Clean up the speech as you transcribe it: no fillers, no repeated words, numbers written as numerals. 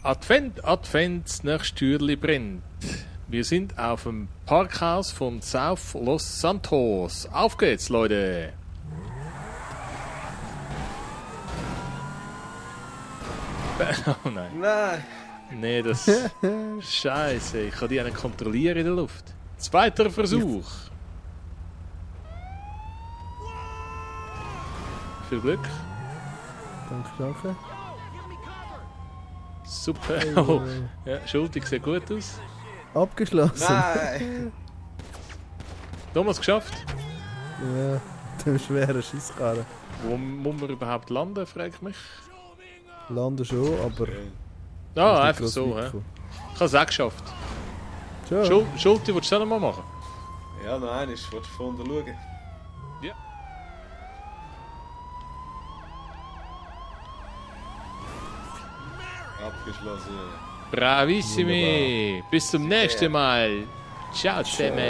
Advent, Advent, das nächste Türli brennt. Wir sind auf dem Parkhaus von South Los Santos. Auf geht's, Leute! Oh nein. Nein! Nee, das... Scheiße, ich kann die einen kontrollieren in der Luft. Zweiter Versuch. Viel Glück. Danke, danke. Super. Oh, ja, Schultig sieht gut aus. Abgeschlossen. Nein! Thomas geschafft. Ja, dem schweren Scheisskarren. Wo muss man überhaupt landen, frage ich mich. Landen schon, aber... Ah, ist nicht einfach gross so. weit He? gekommen. Ich habe es auch geschafft. Schon. Schulti, willst du das nochmal machen? Ja, nein, ich wollte von unten schauen. Ja. Abgeschlossen. Bravissimi. Bis zum nächsten Mal. Ciao zusammen.